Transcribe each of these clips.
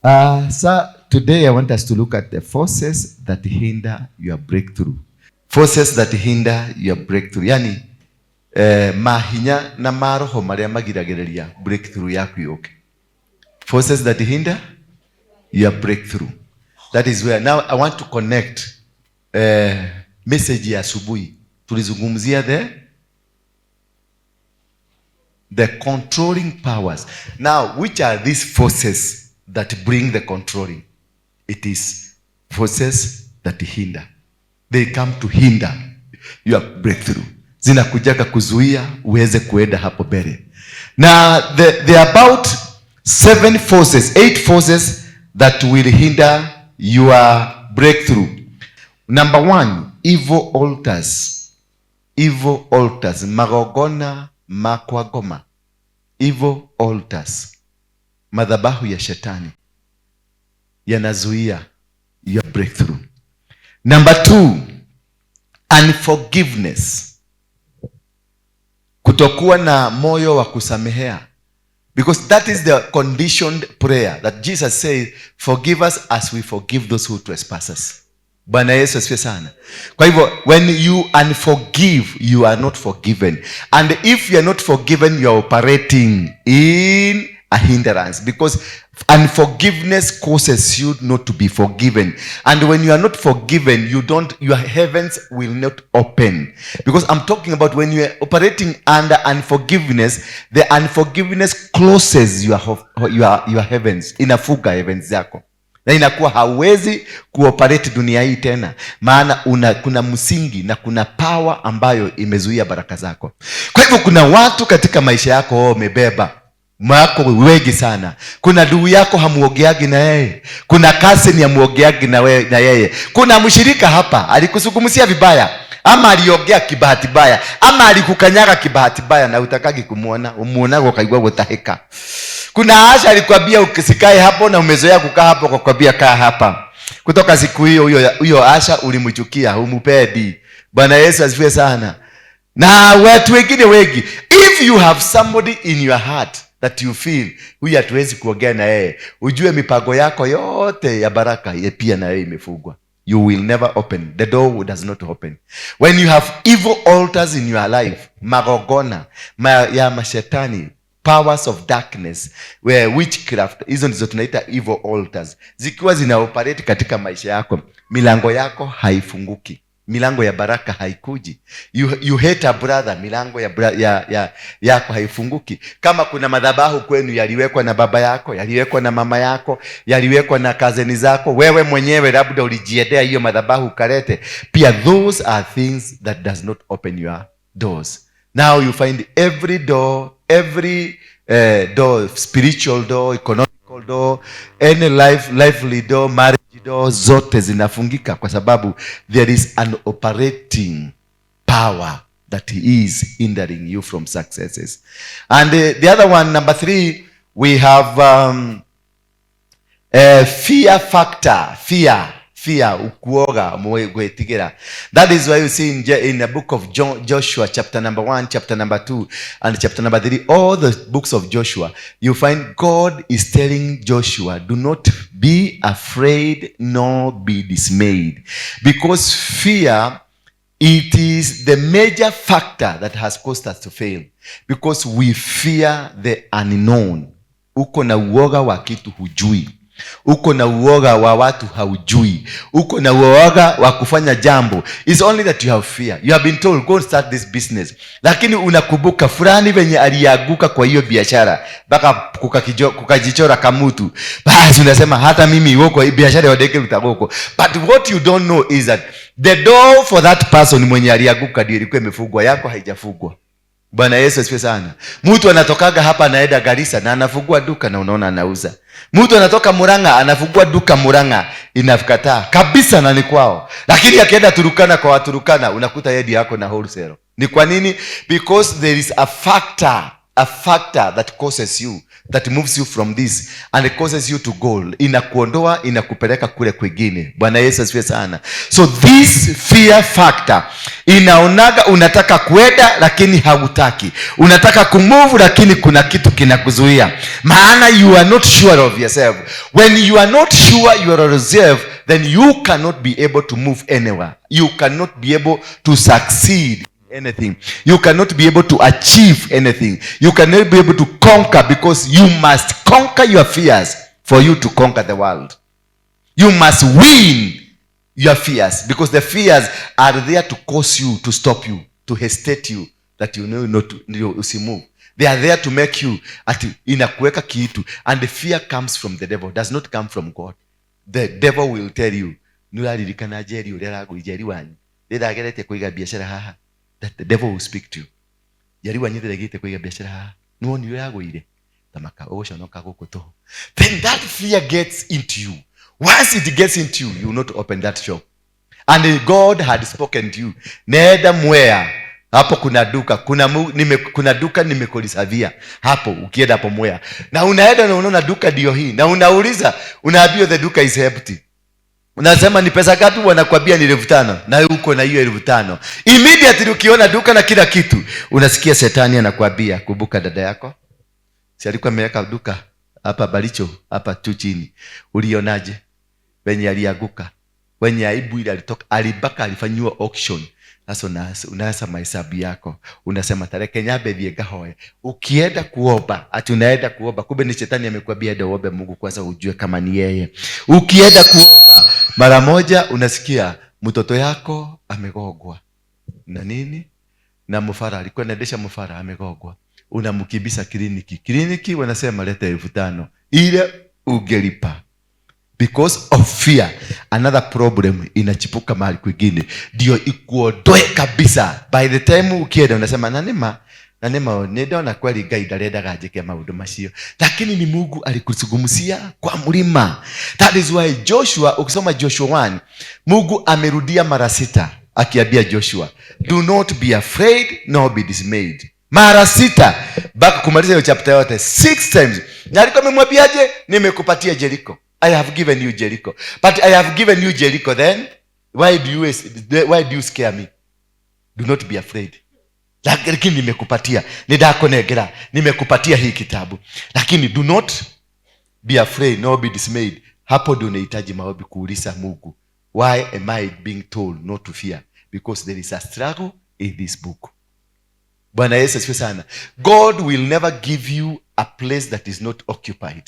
So today I want us to look at the forces that hinder your breakthrough. Forces that hinder your breakthrough. Yani mahinya na maroho maria magiragĩrĩria breakthrough yaku yũke. Forces that hinder your breakthrough. That is where now I want to connect message ya asubuhi. Tulizungumzia the controlling powers. Now, which are these forces that bring the controlling? It is forces that hinder. They come to hinder your breakthrough. Zinakujaga kuzuia uweze kuenda hapo mbele. Na there are about seven forces, eight forces that will hinder your breakthrough. Number one, evil altars. Evil altars. Magongona ma kwa ngoma. Evil altars. Madhabahu ya shetani yanazuia your breakthrough. Number two, unforgiveness. Kutokuwa na moyo wa kusamehea. Because that is the conditioned prayer that Jesus says, "Forgive us as we forgive those who trespass us." Bwana Yesu asifiwe sana. Kwa hivyo when you unforgive, you are not forgiven. And if you are not forgiven, you are operating in a hindrance, because unforgiveness causes you not to be forgiven. And when you are not forgiven, you don't your heavens will not open. Because I'm talking about when you are operating under unforgiveness, the unforgiveness closes your heavens, inafuga heavens yako na inakuwa hauwezi kuoperate dunia hii tena, maana kuna msingi na kuna power ambayo imezuia baraka zako. Kwa hivyo kuna watu katika maisha yako wao wamebeba mwako wengi sana. Kuna ndugu yako hamuogeagi na yeye, kuna cousin hamuogeagi na yeye, kuna mshirika hapa alikusungumzia vibaya ama aliongea kibahati baya ama alikukanyaga kibahati baya na utakagi kumuona, umuonaga ukaigua gutahika. Kuna usher alikwambia usikae hapo na umezoea kukaa hapo, kakwambia kaa hapa. Kutoka siku hiyo huyo huyo usher ulimchukia, humupendi. Bwana Yesu asifiwe sana. Na watu wengine wengi, if you have somebody in your heart that you feel huyu hatuwezi kuongea na yeye, ujue mipango yako yote ya baraka ye pia na yeye imefungwa. You will never open the door, does not open when you have evil altars in your life. Magongona ya mashetani, powers of darkness, where witchcraft, hizo ndizo tunaita evil altars. Zikiwa zina operate katika maisha yako, milango yako haifunguki, milango ya baraka haikuji. You hate a brother, milango ya yako haifunguki. Kama kuna madhabahu kwenu yaliwekwa na baba yako, yaliwekwa na mama yako, yaliwekwa na cousin zako, wewe mwenyewe labda ulijiendea hiyo madhabahu ukalete pia, those are things that does not open your doors. Now you find every door, every door, spiritual door, economical door, any lively door, marriage door, zote zinafungika kwa sababu there is an operating power that is hindering you from successes. And the other one, number three, we have fear factor. Fear, fear, ukuoga, gwĩtigĩra. That is why you see in the book of Joshua, chapter number 1, chapter number 2, and chapter number 3, all the books of Joshua, you find God is telling Joshua, "Do not be afraid nor be dismayed," because fear, it is the major factor that has caused us to fail, because we fear the unknown. Uko na uoga wa kitu hujui, uko na uoga wa watu haujui, uko na uoga wa kufanya jambo. It's only that you have fear. You have been told, "Go start this business," lakini unakumbuka fulani venye alianguka kwa hiyo biashara mpaka kukajichora kamutu, basi unasema, "Hata mimi huko biashara yodeke utagoko." But what you don't know is that the door for that person mwenye alianguka ndio ilikuwa imefungwa, yako haijafungwa. Bwana Yesu asifiwe sana. Mtu anatokaga hapa anaenda Garissa na anafungua duka na unaona anauza. Mtu anatoka Murang'a anafungua duka Murang'a, inakataa kabisa na ni kwao. Lakini akienda Turukana kwa Waturukana, unakuta yeye ndiye yako na wholesale. Ni kwa nini? Because there is a factor a factor that causes you, that moves you from this and it causes you to go. Inakuondoa, inakupeleka kule kwingine. Bwana Yesu asifiwe sana. So this fear factor inaonaga unataka kuenda lakini hautaki, unataka kumove lakini kuna kitu kinakuzuia, maana you are not sure of yourself. When you are not sure you are yourself, then you cannot be able to move anywhere. You cannot be able to succeed anything. You cannot be able to achieve anything. You cannot be able to conquer, because you must conquer your fears for you to conquer the world. You must win your fears, because the fears are there to cause you, to stop you, to hesitate you, that you know not to, you usimove. They are there to make you ati inakuweka kitu, and the fear comes from the devil, does not come from God. The devil will tell you, nĩũraririkana Njeri ũrĩa aragũi Njeri wanyu rĩrĩa ageretie kũiga biacara haha. That the devil will speak to you. Njeri wanyu ndĩregĩte kũiga biacara haha, nĩwoni ũrĩa agũire tamaka ũgũconoka gũkũ tũhũ. Then that fear gets into you. Once it gets into you, you will not open that shop. And God had spoken to you, nenda Mwea hapo kuna duka, kuna duka nimekureservia hapo, ukienda hapo Mwea. Na unaenda na unaona duka ndio hii, na unauliza, unaambiwa the duka is empty. Unasema ni pesa ngapi? Wanakwambia ni 5,000, na uko na hiyo 5,000. Immediately ukiona duka na kila kitu, unasikia shetani anakwambia, kumbuka dada yako si alikuwa ameweka duka hapa Baricho hapa tu chini, ulionaje wenye alianguka, wenye aibu ile alitoka, alibaka alifanyiwa auction. Sasa unaanza mahesabu yako, unasema tareke nyambe thiĩ ngahoe. Ukienda kuomba, ati unaenda kuomba, kumbe ni shetani amekwambia enda uombe Mungu kwanza ujue kama ni yeye. Ukienda kuomba mara moja unasikia mtoto yako amegongwa na nini na mfara, alikuwa anaendesha mfara, amegongwa, unamkimbiza kliniki. Kliniki wanasema leta 5,000 ile ungelipa. Because of fear, another problem inachipuka mahali kwingine ndio ikuondoe kabisa. By the time ukienda unasema, nanima nanima nĩndona kweli Ngai ndarendaga njĩke maũndũ macio, lakini ni Mungu alikuzungumzia kwa mlima. That is why Joshua, ukisoma Joshua 1, Mungu amerudia mara sita akiambia Joshua, "Do not be afraid nor be dismayed." Mara sita mpaka kumaliza hiyo chapter yote, six times. Na alikuwa amemwambiaje? Nimekupatia Jericho. I have given you Jericho, but I have given you Jericho, then why do you scare me? Do not be afraid. Lakini nimekupatia, nĩndakũnengera, nimekupatia hii kitabu, lakini do not be afraid nor be dismayed. Hapo ndio unahitaji maombi kuuliza Mungu, why am I being told not to fear? Because there is a struggle in this book. Bwana Yesu asifiwe sana. God will never give you a place that is not occupied.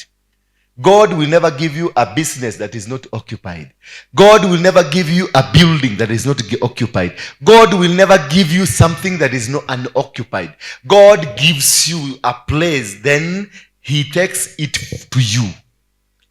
God will never give you a business that is not occupied. God will never give you a building that is not occupied. God will never give you something that is not unoccupied. God gives you a place, then he takes it to you.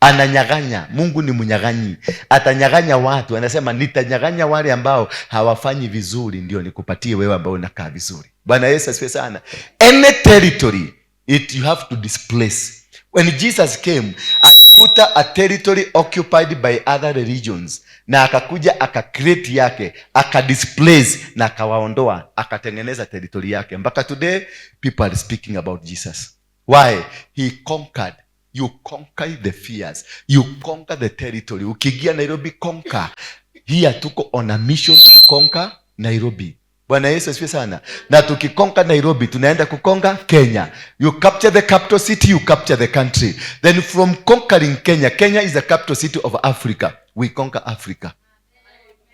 Ananyaganya. Mungu ni mnyag'anyi, atanyag'anya watu. Anasema nitanyag'anya wale ambao hawafanyi vizuri, ndio nikupatie wewe ambao unakaa vizuri. Bwana Yesu asifiwe sana. Any territory, it you have to displace. When Jesus came, alikuta a territory occupied by other religions, na akakuja akacreate yake, akadisplace na akawaondoa, akatengeneza territory yake. Mpaka today people are speaking about Jesus. Why? He conquered. You conquer the fears, you conquer the territory. Ukiingia Nairobi, conquer. Here tuko on a mission to conquer Nairobi. Bwana Yesu asifiwe sana. Na tukiconquer Nairobi, tunaenda kuconquer Kenya. You capture the capital city, you capture the country. Then from conquering Kenya, Kenya is the capital city of Africa, we conquer Africa.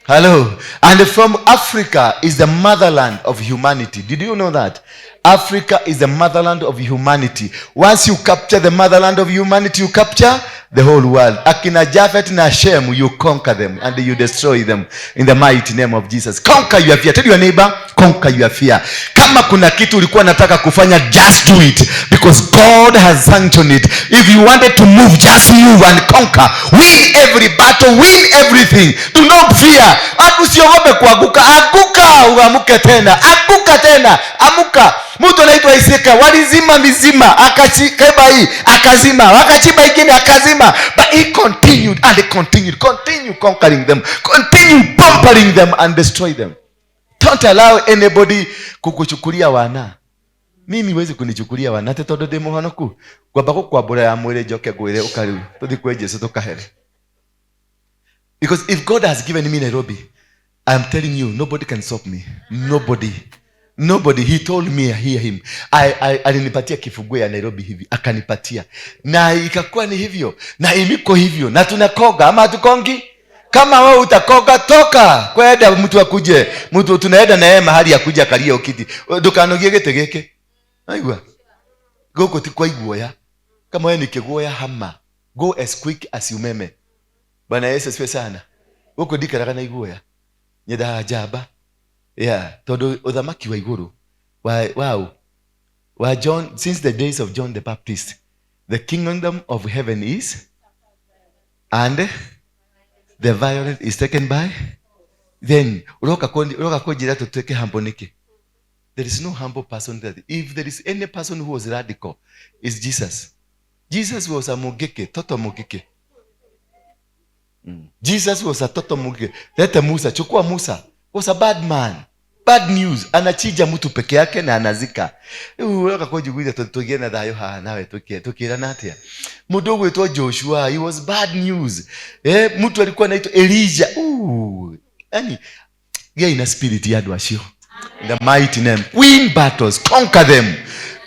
Hello. And from Africa is the motherland of humanity. Did you know that? Africa is the motherland of humanity. Once you capture the motherland of humanity, you capture the whole world. Akina Japhet na Shem, you conquer them and you destroy them in the mighty name of Jesus. Conquer your fear. Tell your neighbor, conquer your fear. Kama kuna kitu ulikuwa unataka kufanya, just do it because God has sanctioned it. If you wanted to move, just move and conquer. Win every battle, win everything. Do not fear. Hata usiogope kuanguka. Anguka, uamuke tena. Anguka tena, amuka. Mtu anaitwa Isaka, walizima mizima, akachimba hii, akazima, wakachimba ingine, akazima. But he continued and he continued, continue conquering them, continue bumpering them and destroy them. Don't allow anybody kukuchukulia wana. Mimi wezi kunichukulia wana ati tondu ndi muhonoku ngwamba gukwambura ya mwiri njoke ngwire uka riu tuthi kwi Jesu tukahere. Because if God has given me Nairobi, I am telling you, nobody can stop me. Nobody. Nobody. He told me, I hear him. Alinipatia kifunguo ya Nairobi hivi, akanipatia. Na ikakuwa ni hivyo, na imiko hivyo, na tunakoga ama hatukongi? Kama wewe utakoga toka, kwenda mtu akuje, mtu tunaenda na yeye mahali ya kuja kalia ukiti. Ndukanogie gĩtĩ gĩkĩ. Aigua? Gũkũ ti kwa iguoya. Kama wewe ni kiguoya hama. Go as quick as umeme. Bwana Yesu asifiwe sana. Gũkũ ndikaraga na iguoya. Nyendaga njamba. Yeah, tondu uthamaki wa iguru wa wow wa John, since the days of John the Baptist, the kingdom of heaven is and the violent is taken by. Then uroka kunjira tutuike humble niki? There is no humble person. That if there is any person who was radical, is Jesus. Jesus was a mugeke, toto mugeke. Jesus was a toto mugeke. Lete Musa, chukua Musa. Was a bad man. Bad news. Anachinja mtu peke yake na anazika. Rĩu ũroka kũnjiguithia tũgĩe na thayũ haha nawe tũkĩrana atĩa? Mũndũ ũgwĩtwo Joshua, he was bad news. Mtu alikuwa anaitwa Elijah. Ooh. Yani, gĩa na spirit ya andũ acio. In the mighty name. Win battles, conquer them.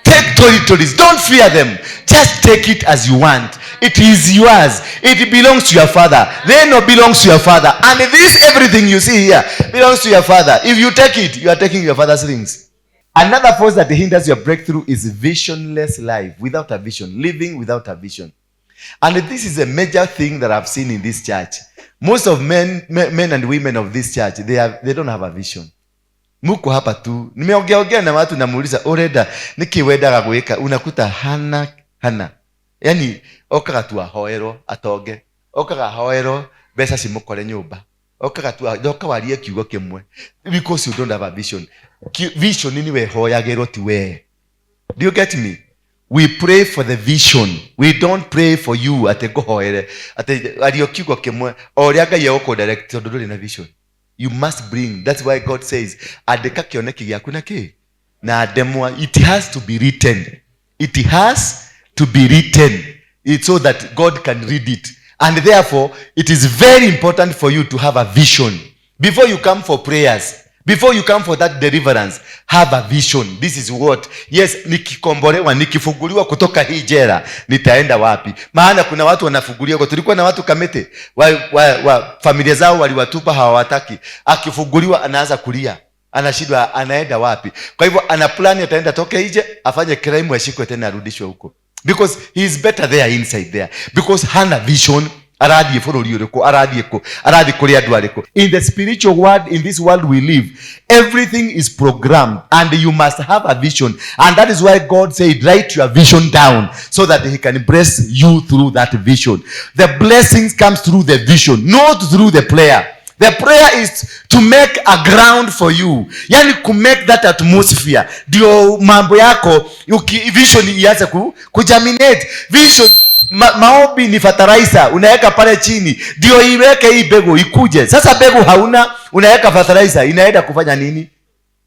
Take territories, don't fear them. Just take it as you want. It is yours. It belongs to your father. Then it belongs to your father. And this everything you see here belongs to your father. If you take it, you are taking your father's things. Another force that hinders your breakthrough is visionless life, without a vision, living without a vision. And this is a major thing that I've seen in this church. Most of men and women of this church, they don't have a vision. Muko hapa tu. Nimeongeaongea na watu namuuliza, urenda niki wendaga gwika? Unakuta hana hana. Yani okaga tu ahoerwo atonge. Okaga ahoerwo mbeca cimukore nyumba. Okaga tu ndoka warie kiugo kimwe. Because you don't have a vision. Vision ni wehoyagĩrwo ti we. Do you get me? We pray for the vision. We don't pray for you ate ngũhoere. Ate ario kiugo kimwe o ũrĩa Ngai egũkũdirect tondũ ndũrĩ na vision. You must bring. That's why God says, andĩka kĩoneki gĩaku na kĩ? Na ndemwa. It has to be written. It has to be written. It's so that God can read it. And therefore, it is very important for you to have a vision. Before you come for prayers, before you come for that deliverance, have a vision. This is what, yes, nikikombolewa, nikifunguliwa kutoka hii jela, nitaenda wapi? Maana kuna watu wanafunguliwa. Tulikuwa na watu Kamete, familia zao waliwatupa, hawawataki. Akifunguliwa anaanza kulia. Anashindwa anaenda wapi. Kwa hivyo ana plan ataenda toke nje, afanye crime, ashikwe tena arudishwe huko. Because he is better there inside there. Because hana vision. Arathiĩ bũrũri ũrĩkũ, arathiĩ kũ, arathiĩ kũrĩ andũ arĩkũ. In the spiritual world, in this world we live, everything is programmed and you must have a vision. And that is why God said, write your vision down so that he can bless you through that vision. The blessings comes through the vision, not through the prayer. The prayer is to make a ground for you. Yani ku make that atmosphere. Ndio mambo yako, vision ianze kugerminate. Vision, maombi ni fertilizer, unaweka pale chini ndio iweke hii mbegu ikuje. Sasa mbegu hauna, unaweka fertilizer, inaenda kufanya nini?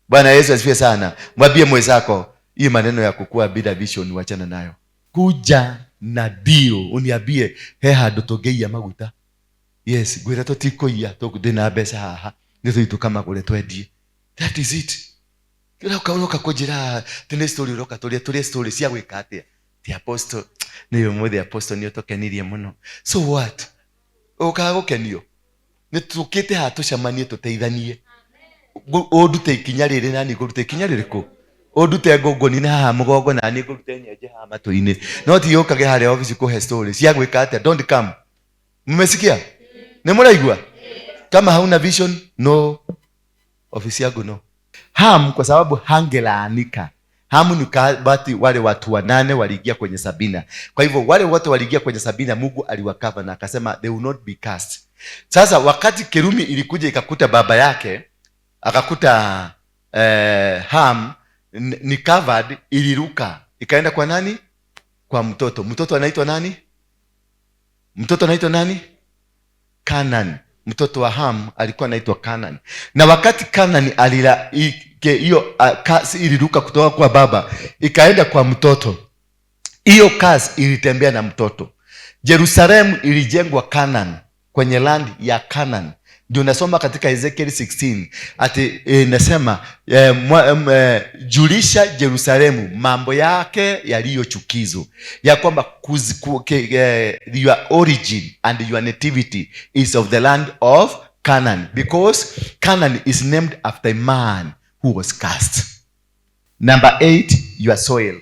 Bwana Yesu asifiwe sana. Mwambie mwenzako, hii maneno ya kukua bila vision wachana nayo. Kuja na deal, uniambie he handu tũngĩiya maguta. Yes, ngwĩra tũtikũiya, ndĩ na mbeca haha, nĩ tũthiĩ tũkamagũre twendie. That is it. Ũroka, ũroka kũnjĩra atĩ nĩ story ũroka tũrĩe, tũrĩe story cia gwĩka atĩa? Ti apostle, nĩ ũmũthĩ apostle nĩ ũtũkenirie mũno. So what? Ũkaga gũkenio? Nĩ tũkĩte haha tũcemanie tũteithanie. Ũndute ikinya rĩrĩ na niĩ ngũrute ikinya rĩrĩkũ? Ũndute ngũngũni haha mũgongo na niĩ ngũrute nyenje haha matũ-inĩ. No ti ũkage harĩa ofici kũhe story cia gwĩka atĩa? Don't come. Mmesikia? Nĩ mũraigua? Kama hauna vision, no. Ofisi yangu no. Ham kwa sababu hangelaanika. Hamu ni bati wale watu 8 waliingia kwenye Sabina. Kwa hivyo wale wote waliingia kwenye Sabina, Mungu aliwakava na akasema they will not be cast. Sasa wakati Kirumi ilikuja ikakuta baba yake, akakuta Ham ni covered, iliruka ikaenda kwa nani? Kwa mtoto. Mtoto anaitwa nani? Mtoto anaitwa nani? Canaan. Mtoto wa Ham alikuwa anaitwa Canaan. Na wakati Canaan Hiyo curse iliruka kutoka kwa baba ikaenda kwa mtoto. Hiyo curse ilitembea na mtoto. Jerusalemu ilijengwa Canaan, kwenye land ya Canaan. Ndio nasoma katika Ezekiel 16 ati inasema julisha Jerusalemu mambo yake yaliyochukizo, ya kwamba your origin and your nativity is of the land of Canaan, because Canaan is named after a man who was cursed. Number 8, your soil.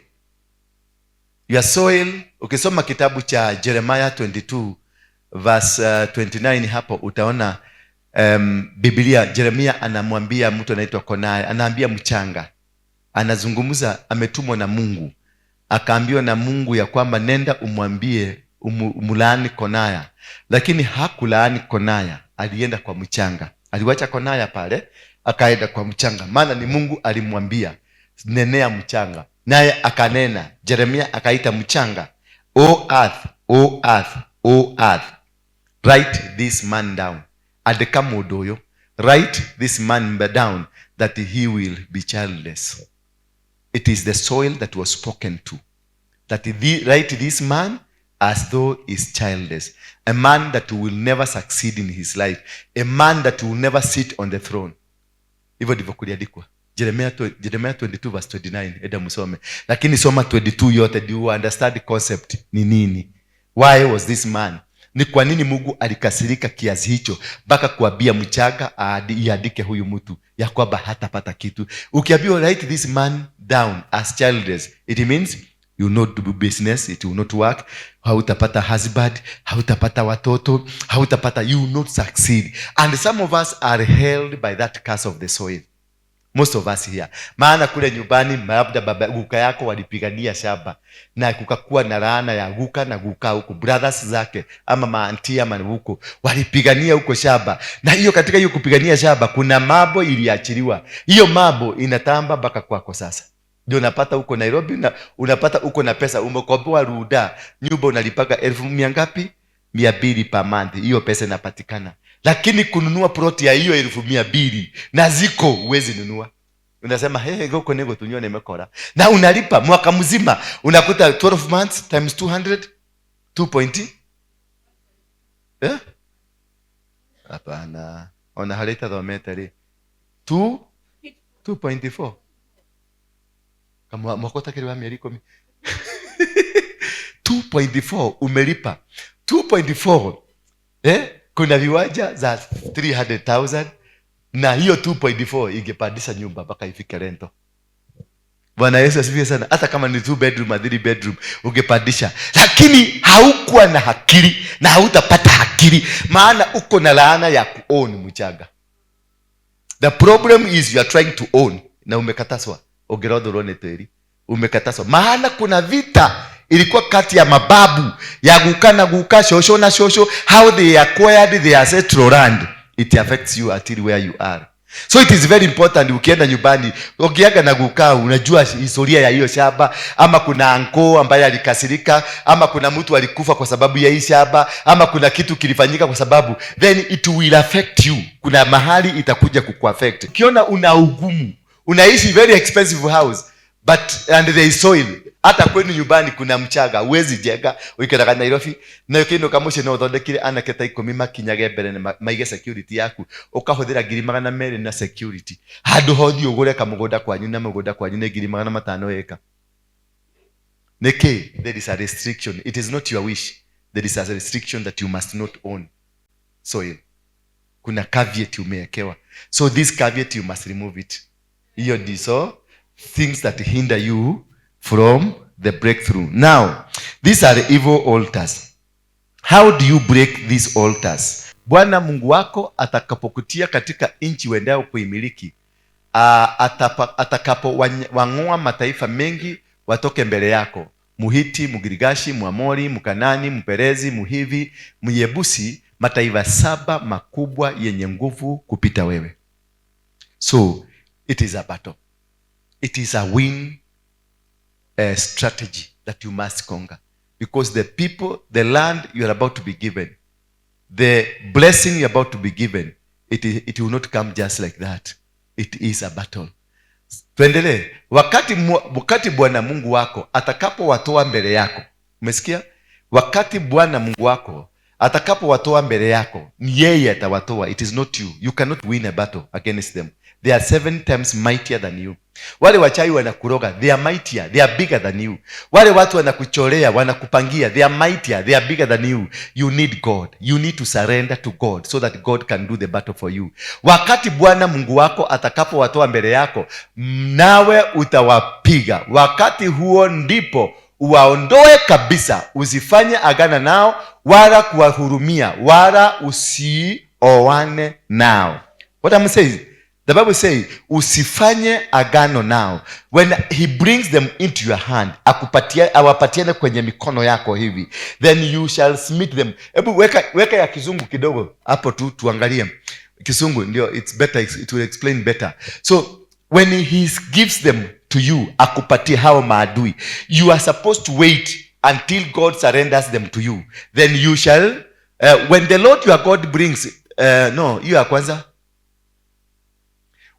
Your soil, ukisoma kitabu cha Jeremiah 22 verse 29, hapo utaona Biblia, Jeremia anamwambia mtu anaitwa Konaya, anaambia mchanga, anazungumza, ametumwa na Mungu, akaambiwa na Mungu ya kwamba nenda umwambie umulaani Konaya, lakini hakulaani Konaya, alienda kwa mchanga, aliwacha Konaya pale akaenda kwa mchanga, maana ni Mungu alimwambia, "Nenea mchanga," naye akanena. Jeremia akaita mchanga, "O earth, O earth, O earth, write this man down." Andĩka mũndũ ũyũ, write this man down that he will be childless. It is the soil that was spoken to that write this man as though is childless, a man that will never succeed in his life, a man that will never sit on the throne. Hivyo ndivyo kuliandikwa. Jeremiah 22 verse 29, enda msome, lakini soma 22 yote ndio you understand the concept ni nini. Why was this man, ni kwa nini Mungu alikasirika kiasi hicho mpaka kuambia mchanga iandike huyu mtu ya kwamba hatapata kitu? Ukiambiwa write this man down as childless, it means you will not do business, it will not work, hautapata husband, hautapata watoto, hautapata, you will not succeed. And some of us are held by that curse of the soil, most of us here, maana kule nyumbani labda baba guka yako walipigania shamba na kukakuwa na laana ya guka na guka huko, brothers zake ama maauntie ama huko walipigania huko shamba, na hiyo katika hiyo kupigania shamba kuna mambo iliachiliwa. Hiyo mambo inatamba mpaka kwako. Sasa ndio unapata huko Nairobi na unapata uko na pesa, umekomboa Runda, nyumba unalipaga elfu mia ngapi, 200 per month. Hiyo pesa inapatikana, lakini kununua plot ya hiyo 200,000 na ziko, huwezi nunua. Unasema, "Hey, goko nego tunywa nimekora," na unalipa mwaka mzima, unakuta 12 months times 200, 2 point, eh? Hapana, ona harĩa itathomete rĩ, 2 2.4 kama mwaka ũtakĩrĩ wa mĩeri 10, 2.4 umelipa 2.4, eh? Kuna viwanja za 300,000 na hiyo 2.4 ingepandisha nyumba mpaka ifike rento. Bwana Yesu asifiwe sana. Hata kama ni two bedroom or three bedroom ungepandisha, lakini haukuwa na akili na hautapata akili, maana uko na laana ya kuown mchanga. The problem is you are trying to own na umekataswa. Ũngĩrothũrwo nĩ tĩri, umekataswa, maana kuna vita ilikuwa kati ya mababu ya guka na guka, shosho na shosho, how they acquired their ancestral land. It affects you until where you are. So it is very important, ukienda nyumbani ukiaga na guka, unajua historia ya hiyo shamba, ama kuna uncle ambaye alikasirika, ama kuna mtu alikufa kwa sababu ya hii shamba, ama kuna kitu kilifanyika kwa sababu, then it will affect you. Kuna mahali itakuja kukuaffect. Ukiona una ugumu, unaishi very expensive house, but and there is soil, hata kwenu nyumbani kuna mchanga, huwezi jenga. Uikaraga Nairobi na kindu kamuciĩ no ũthondekire anake ta 10 makinyage mbere na maige security yaku, ũkahũthĩra 200,000 na security handũ hothi ũgũre kamũgũnda kwanyu, na mũgũnda kwanyu nĩ 500,000 ĩka. Nĩkĩ? There is a restriction. It is not your wish. There is a restriction that you must not own soil. Kuna caveat umewekewa. So this caveat, you must remove it. Hiyo ndizo things that hinder you from the breakthrough. Now, these are evil altars. How do you break these altars? Bwana Mungu wako atakapokutia katika nchi uendayo kuimiliki, atakapowang'oa mataifa mengi watoke mbele yako, Muhiti, Mgirigashi, Mwamori, Mkanani, Mperezi, Muhivi, Myebusi, mataifa saba makubwa yenye nguvu kupita wewe. So it is a battle. It is a win strategy that you must conquer, because the people, the land you are about to be given, the blessing you're about to be given, it will not come just like that. It is a battle. Tuendelee. Wakati Bwana Mungu wako atakapowatoa mbele yako, umesikia? Wakati Bwana Mungu wako atakapowatoa mbele yako, ni yeye atawatoa. It is not you. You cannot win a battle against them. They are seven times mightier than you. Wale wachawi wanakuroga, they are mightier, they are bigger than you. Wale watu wanakuchorea, wanakupangia, they are mightier, they are bigger than you. You need God. You need to surrender to God so that God can do the battle for you. Wakati Bwana Mungu wako atakapowatoa mbele yako, nawe utawapiga. Wakati huo ndipo uwaondoe kabisa, usifanye agano nao wala kuwahurumia wala usioane nao. What I'm saying, the Bible says usifanye agano nao. When he brings them into your hand, akupatia, awapatiane kwenye mikono yako hivi, then you shall smite them. Hebu weka ya Kizungu kidogo hapo tu tuangalie Kizungu, ndio it's better, it will explain better. So when he gives them to you, akupatie hao maadui, you are supposed to wait until God surrenders them to you. Then you shall when the Lord your God brings no, hiyo ya kwanza.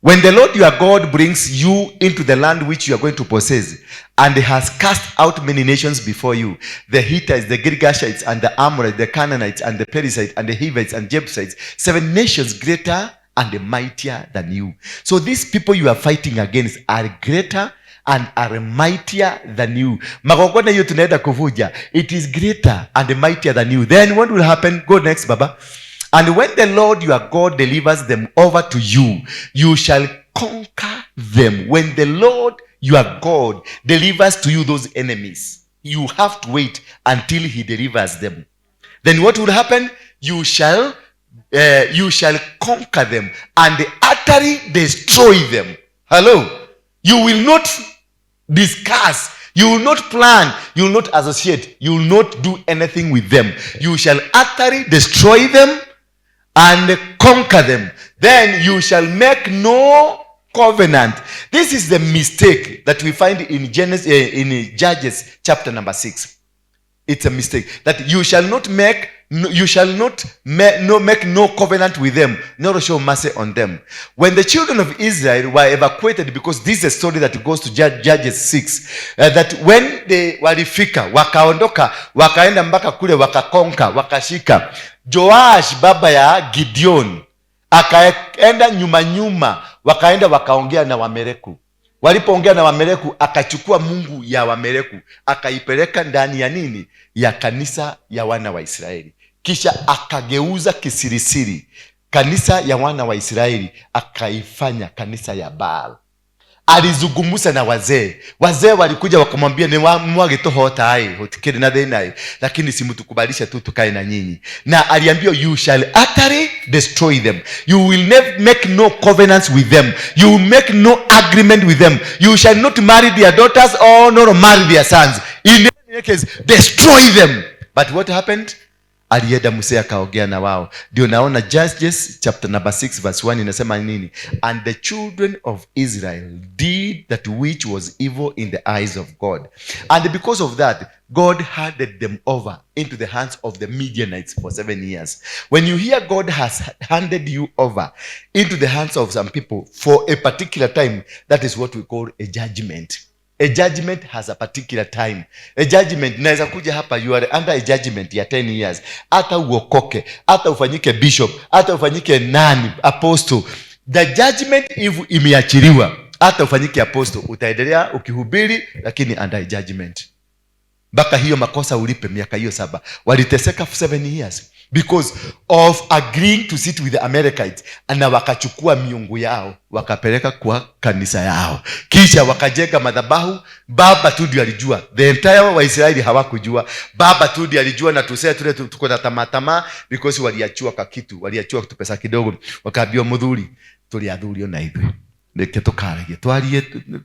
When the Lord your God brings you into the land which you are going to possess, and has cast out many nations before you, the Hittites, the Girgashites, and the Amorites, the Canaanites, and the Perizzites, and the Hivites, and Jebusites, seven nations greater and mightier than you. So these people you are fighting against are greater and are mightier than you. Magongona hiyo tunaenda kuvuja, it is greater and mightier than you. Then what will happen? Go next, Baba. And when the Lord your God delivers them over to you, you shall conquer them. When the Lord your God delivers to you those enemies, you have to wait until he delivers them. Then what will happen? You shall conquer them and utterly destroy them. Hello? You will not discuss. You will not plan. You will not associate. You will not do anything with them. You shall utterly destroy them and conquer them. Then you shall make no covenant. This is the mistake that we find in Genesis, in Judges chapter number 6. It's a mistake that you shall not make no covenant with them, nor show mercy on them. When the children of Israel were evacuated, because this is a story that goes to Judges 6, that when they walifika, wakaondoka, wakaenda mpaka kule, wakaconquer, wakashika. Joash baba ya Gideon akaenda nyuma nyuma, wakaenda wakaongea na Wamereku. Walipoongea na Wamereku, akachukua mungu ya Wamereku akaipeleka ndani ya nini, ya kanisa ya wana wa Israeli. Kisha akageuza kisirisiri kanisa ya wana wa Israeli akaifanya kanisa ya Baal. Alizungumza na wazee. Wazee walikuja wakamwambia, ni mwagituhota hutikiri na thina, lakini simtukubalisha tu tukae na nyinyi. Na aliambiwa, you shall utterly destroy them, you will never make no covenants with them, you will make no agreement with them, you shall not marry their daughters or nor marry their sons. In any case, destroy them. But what happened? Alienda msee akaongea na wao. Ndio naona Judges chapter number 6 verse 1 inasema nini? And the children of Israel did that which was evil in the eyes of God, and because of that God handed them over into the hands of the Midianites for 7 years. When you hear God has handed you over into the hands of some people for a particular time, that is what we call a judgment. A judgment has a particular time. A judgment naweza kuja hapa, you are under a judgment ya 10 years. Hata uokoke, hata ufanyike bishop, hata ufanyike nani, apostle, the judgment if imeachiliwa, hata ufanyike apostle, utaendelea ukihubiri, lakini under a judgment mpaka hiyo makosa ulipe. Miaka hiyo 7 waliteseka, 7 years, because of agreeing to sit with the Amalekites, na wakachukua miungu yao wakapeleka kwa kanisa yao, kisha wakajenga madhabahu. Baba tu ndio alijua, the entire Waisraeli hawakujua. Baba tu ndio alijua, na tusee tule tuko na tamaa tamaa, because waliachua kakitu, waliachua tu pesa kidogo, wakaambiwa, muthuri, tuli athurio na ithuĩ reke tukaragie twarie,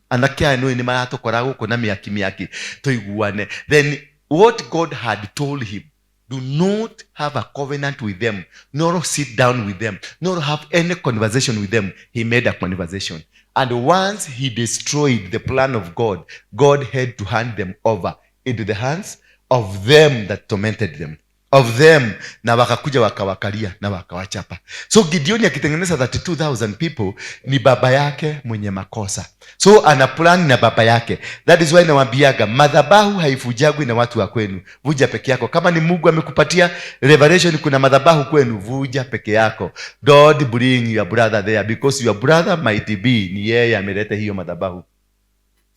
anake aya nĩ maratũkora gũkũ na mĩaki mĩaki, tũiguane. Then what God had told him, do not have a covenant with them, nor sit down with them, nor have any conversation with them, he made a conversation. And once he destroyed the plan of God, God had to hand them over into the hands of them that tormented them, of of them, na wakakuja wakawakalia na wakawachapa. So Gideoni akitengeneza 32,000 people, ni baba yake mwenye makosa, so ana plan na baba yake. That is why nawambiaga, madhabahu haivujagwi na watu wa kwenu, vuja peke yako. Kama ni Mungu amekupatia revelation kuna madhabahu kwenu, vuja peke yako. Don't bring your brother there, because your brother might be ni yeye ameleta hiyo madhabahu.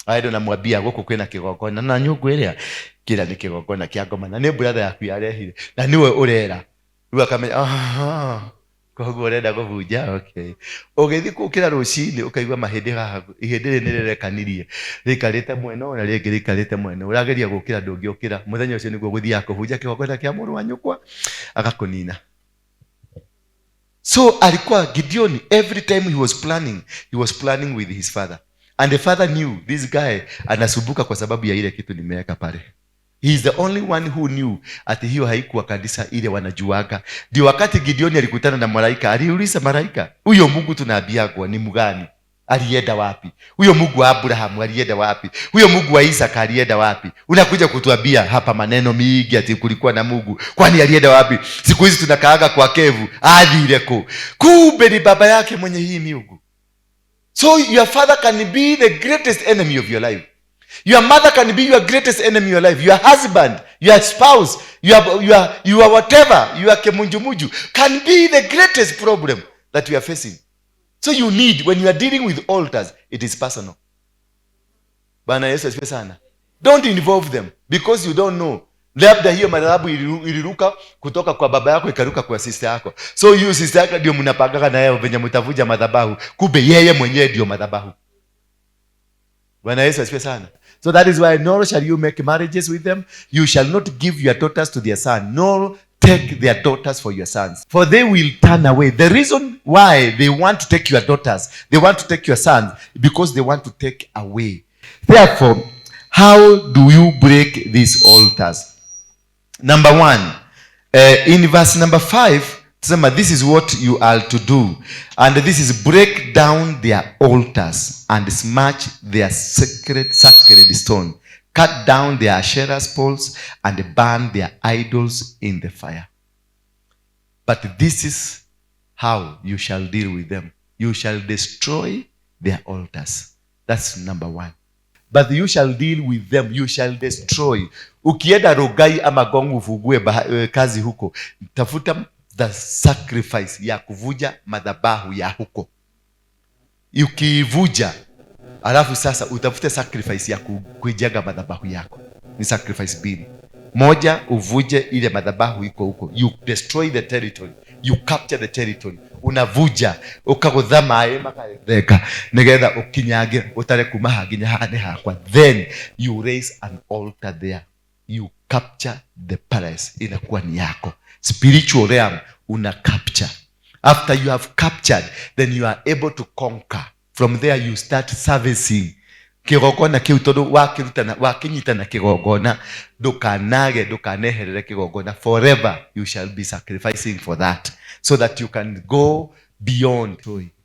Aendo namwambia guku kwina kigongona na nyungu iria kira ni kigongona kia ngoma, na ni brother yaku yarehire na niwe urera. Riu akamenya, aha, koguo urenda kuvunja. Okay, ugithi kukira rucini ukaigua mahindi haha, ihindi riri nirerekanirie, rikarite mwena ũyũ na rĩngĩ rĩikarĩte mwena ũyũ. Ũrageria gũkĩra, ndũngĩũkĩra. Mũthenya ũcio nĩguo gũthiaga kũbunja kĩgongona kĩa mũrũ wa nyũkwa, agakũnina. So alikuwa Gideon, every time he was planning, he was planning with his father, and the father knew this guy anasumbuka kwa sababu ya ile kitu nimeweka pale. He is the only one who knew ati hiyo haikuwa kanisa ile wanajuaga. Ndio wakati Gideoni alikutana na malaika, aliuliza malaika, "Huyo Mungu tunaambiagwa ni mgani? Alienda wapi? Huyo Mungu wa Abrahamu alienda wapi? Huyo Mungu wa Isaka alienda wapi? Unakuja kutuambia hapa maneno mingi ati kulikuwa na Mungu, kwani alienda wapi? Siku hizi tunakaaga kwa cave, athire ku?" Kumbe ni baba yake mwenye hii miungu. So your father can be the greatest enemy of your life. Your mother can be your greatest enemy in your life. Your husband, your spouse, your whatever, your kemunjumuju can be the greatest problem that you are facing. So you need, when you are dealing with altars, it is personal. Bwana Yesu asifiwe sana. Don't involve them because you don't know. Labda hiyo madhabahu iliruka kutoka kwa baba yako ikaruka kwa sister yako. So hiyo sister yako ndio mnapangaga na yeye venye mtavuja madhabahu. Kumbe yeye mwenyewe ndio madhabahu. Bwana Yesu asifiwe sana. So that is why, nor shall you make marriages with them. You shall not give your daughters to their son, nor take their daughters for your sons. For they will turn away. The reason why they want to take your daughters, they want to take your sons, because they want to take away. Therefore, how do you break these altars? Number one, in verse number 5, sema, this is what you are to do. And this is break down their altars and smash their sacred stone. Cut down their Asherah's poles and burn their idols in the fire. But this is how you shall deal with them. You shall destroy their altars. That's number one. But you shall deal with them, you shall destroy. Ukienda Rongai ama Ngong ufungue kazi huko, tafuta the sacrifice ya kuvuja madhabahu ya huko. Ukiivuja, alafu sasa utafute sacrifice ya kuijenga madhabahu yako. Ni sacrifice mbili. Moja, uvuje ile madhabahu iko huko. You destroy the territory, you capture the territory. Unavuja, ukagutha maĩ makatheka nigetha ukinyange utare kuma haha nginya haha nĩ hakwa. Then you raise an altar there, you capture the palace, inakuwa ni yako. Spiritual realm una capture. After you have captured, then you are able to conquer. From there you start servicing kigongona kiu, tondu wakirutana wakinyita na kigongona, ndukanage, ndukaneherere kigongona. Forever you shall be sacrificing for that, so that you can go beyond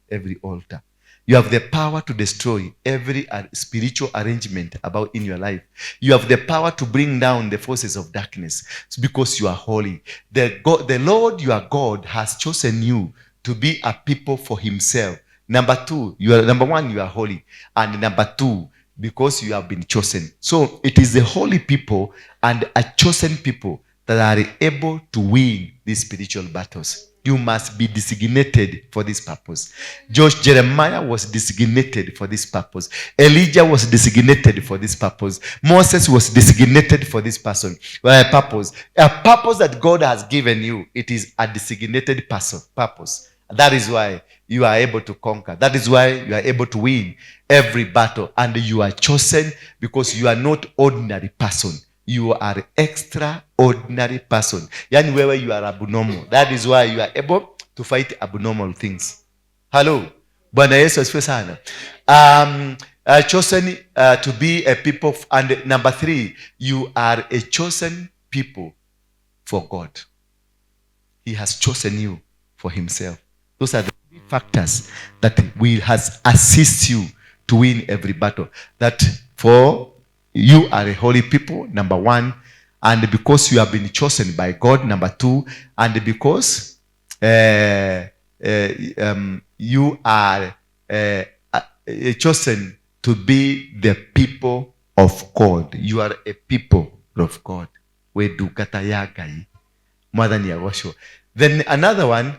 every altar. You have the power to destroy every spiritual arrangement about in your life. You have the power to bring down the forces of darkness because you are holy. The Lord your God has chosen you to be a people for himself. Number two, you are number one, you are holy. And number two, because you have been chosen. So it is the holy people and a chosen people that are able to win these spiritual battles. You must be designated for this purpose. Josh Jeremiah was designated for this purpose. Elijah was designated for this purpose. Moses was designated for this purpose. A purpose that God has given you, it is a designated purpose. That is why you are able to conquer. That is why you are able to win every battle. And you are chosen because you are not ordinary person. You are extraordinary person. Yani wewe, you are abnormal. That is why you are able to fight abnormal things. Hello. Bwana Yesu asifiwe sana. Chosen to be a people. And number three, you are a chosen people for God. He has chosen you for himself. Those are the three factors that will has assist you to win every battle. That for you are a holy people, number one, and because you have been chosen by God, number 2, and because you are chosen to be the people of God. You are a people of God. We ndungata ya Ngai. Mwathani agocwo. Then another one,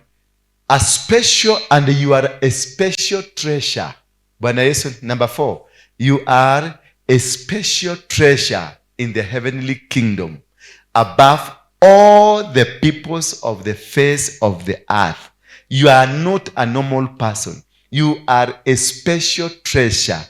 a special, and you are a special treasure. Bwana Yesu. Number 4, you are a special treasure in the heavenly kingdom above all the peoples of the face of the earth. You are not a normal person. You are a special treasure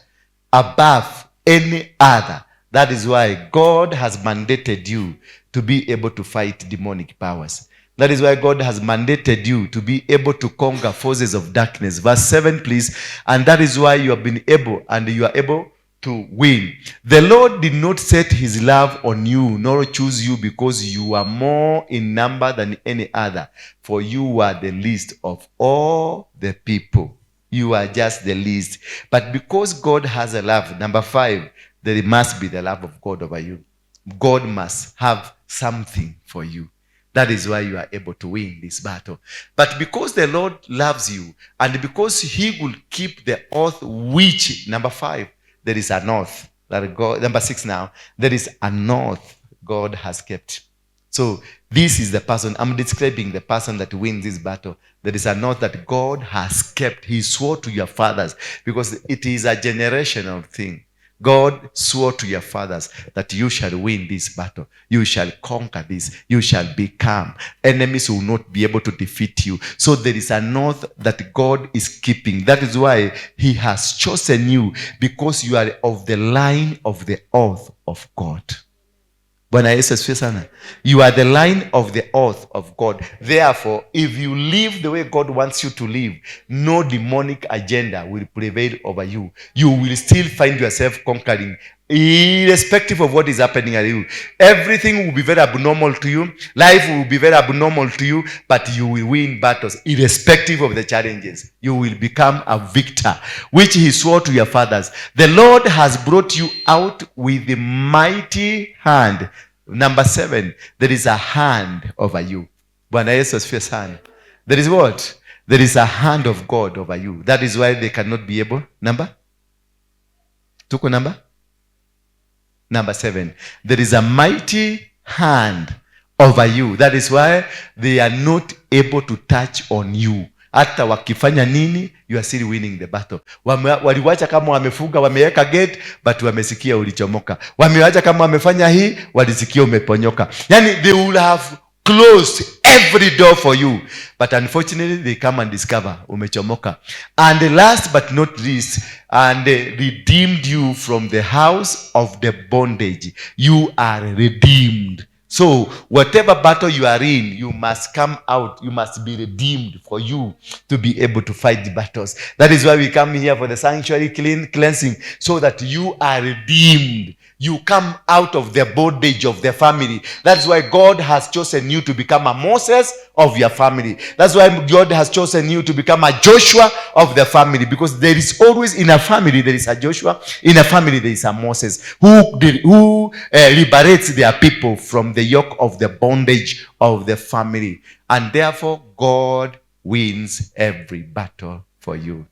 above any other. That is why God has mandated you to be able to fight demonic powers. That is why God has mandated you to be able to conquer forces of darkness. Verse 7, please. And that is why you have been able, and you are able to win. The Lord did not set his love on you, nor choose you because you are more in number than any other, for you are the least of all the people. You are just the least. But because God has a love, number 5, there must be the love of God over you. God must have something for you. That is why you are able to win this battle. But because the Lord loves you, and because he will keep the oath which, number 5, there is an oath that God, number 6 now, there is an oath God has kept. So this is the person, I'm describing the person that wins this battle. There is an oath that God has kept. He swore to your fathers, because it is a generational thing. God swore to your fathers that you shall win this battle. You shall conquer this. You shall become. Enemies will not be able to defeat you. So there is an oath that God is keeping. That is why he has chosen you, because you are of the line of the oath of God. Bwana Yesu asifiwe sana. You are the line of the oath of God. Therefore, if you live the way God wants you to live, no demonic agenda will prevail over you. You will still find yourself conquering, irrespective of what is happening at you. Everything will be very abnormal to you. Life will be very abnormal to you, but you will win battles, irrespective of the challenges. You will become a victor, which he swore to your fathers. The Lord has brought you out with the mighty hand. Number 7, there is a hand over you. Bwana Yesu asifiwe sana. There is what? There is a hand of God over you. That is why they cannot be able. Number? Tuko number? Number 7. There is a mighty hand over you. That is why they are not able to touch on you. Hata wakifanya nini, you are still winning the battle. Waliwacha kama wamefunga, wameweka gate, but wamesikia ulichomoka. Wamewacha kama wamefanya hii, walisikia umeponyoka. Yani they will have closed every door for you. But unfortunately, they come and discover umechomoka. And last but not least, and redeemed you from the house of the bondage. You are redeemed. So whatever battle you are in, you must come out. You must be redeemed for you to be able to fight the battles. That is why we come here for the sanctuary cleansing, so that you are redeemed. You come out of the bondage of the family. That's why God has chosen you to become a Moses of your family. That's why God has chosen you to become a Joshua of the family. Because there is always, in a family, there is a Joshua. In a family, there is a Moses who liberates their people from the yoke of the bondage of the family. And therefore, God wins every battle for you.